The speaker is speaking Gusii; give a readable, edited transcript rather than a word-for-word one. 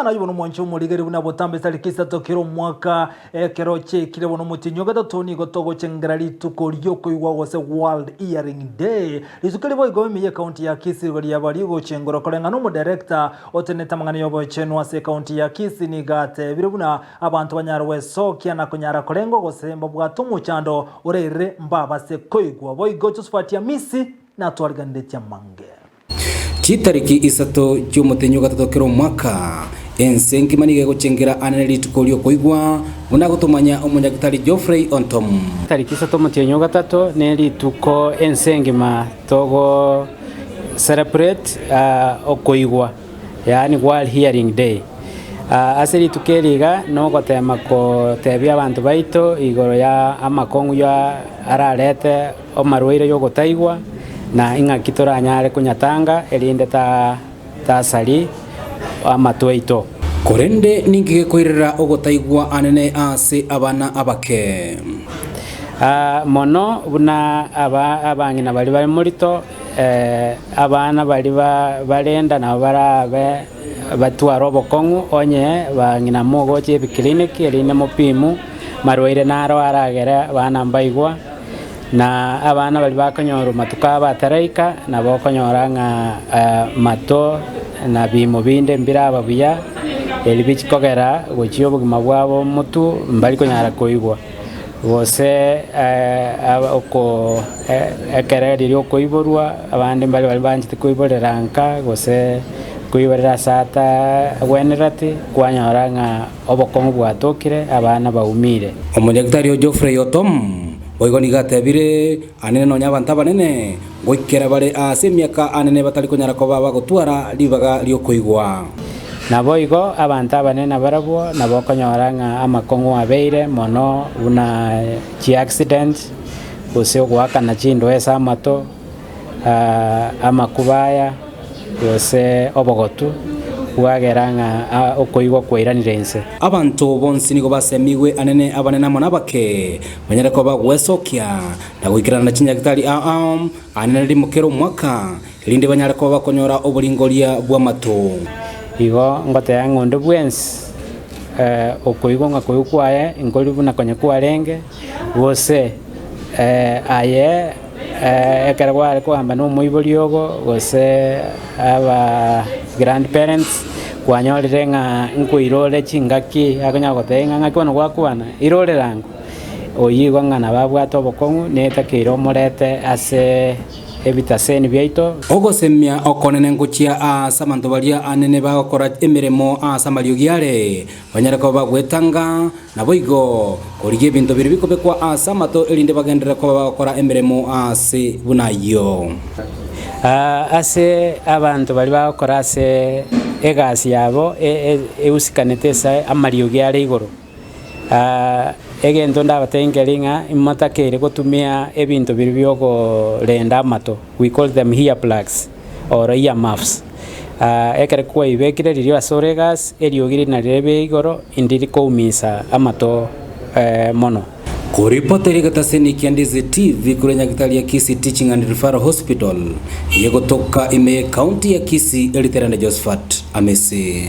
sana aye bono omwanchi omorigeri buna botambe tariki isato kera omwaka ekero chiaikire bono omotienyi o gatato nigo togochengera rituko riokoigwa gose World Hearing Day. Rituko eri boigo ime y'ecounty ya Kisii rigo riaba rigochengorwa koreng'ana omodirector otenenete amang'ana y'obochenu ase ecounty ya Kisii nigo atebire buna abanto banyare gwesokia na konyara korengwa gose mbabwate omochando orairire mbabase koigwa. Boigo Josephat Amisi natwariganiretie amange. Chitariki isato chi'omotenyi o gatato kera omwaka, ense engima nigo egochengera anene rituko ri'okoigwa, buna agotomanya omonyagitari Geoffrey Ontom. Tariki isato omotienyi o gatato nerituko ense engima togo celebrate okoigwa, yaani World Hearing Day. Ase rituko eri iga nogotema kotebia abanto baito igoro ya amakong'u ya ararete amarwaire yogotaigwa, na ing'aki toranyare konyatanga erinde tasari amato aito. Korende ninki gekoirera ogotaigwa anene ase abana abake? Mono buna abang'ina baria bare morito, abana baria barenda nabo barabe batware obokong'u onye bang'ina mogocha ebiclinic erinde mopimu marwaire naro aragere abana mbaigwa. Na abana baria bakonyorwa matuko abo ataraika, nabo okonyora ng'a mato na biimo binde mbiraba buya, erio bichi kogera gochia obogima bwabo omotu mbari konyara koigwa, gose oko ekero riria okoiborwa abande mbare baria banchete koiborera nka gose koiborera ase atagwenereti, kwanyora ng'a obokong'u bwatokire abana baumire. Omonyagitari o Geoffrey Otom Boigo nigo atebire, Anene nonya abanto abanene, ngoikera bare aase emiaka anene batari konyara koba bagotwara ribaga ri'okoigwa. Naboigo abanto abanene nabarabwo nabo okonyora ng'a amakong'u abeire mono buna chiaccident, gose ogoakana chindoe ase amato, amakuba aya, gose obogotu bwagera ng'a okoigwa kwairanire inse. Abanto bonsi nigo basemigwe anene abanene amo nabake, banyare koba gwesokia na goikerana na chinyagitari ao ao anene rimo kera omwaka, erinde banyare koba bakonyora oboringoria bw'amato. Igo ngoteba ng'a onde bwensi okoigwa ng'a koigwa kwaye nkori buna konya kwarenge, gose aye. Ekero kware kogamba na omoibori ogo, gose aba grandparents, kwanyorire ng'a nkoirore chingaki akonya gotebia ng'a ng'aki bono gwakwana, irorera ango. Oyio igo ng'a nabo abwate obokong'u netakeire omorete ase ebitaseni biaito. Ogosemia okonene ngochia aase abanto baria anene bagokora emeremo aase amariogi are, banyare koba bagwetanga, Naboigo, korigia ebinto biria bikobekwa ase amato erinde bagenderere koba bagokora emeremo aase buna ayio. Ase abanto baria bagokora ase egasi yabo eusikanete ase amariogi are igoro, egento ndabatebie nkeri ng'a imotakeire gotumia ebinto biria biokorenda amato, we call them ear plugs or ear muffs. Ekero kwaibekire riria ase ore egasi, eriogi riria nario ribe igoro, ndiri koumisa amato mono. Koripota eria egetaseni kia Ndizi TV korwa Nyagitari ya Kisii Teaching and Referral Hospital, eyegotoka ime ye county ya Kisii eriterane Josphat Amisi.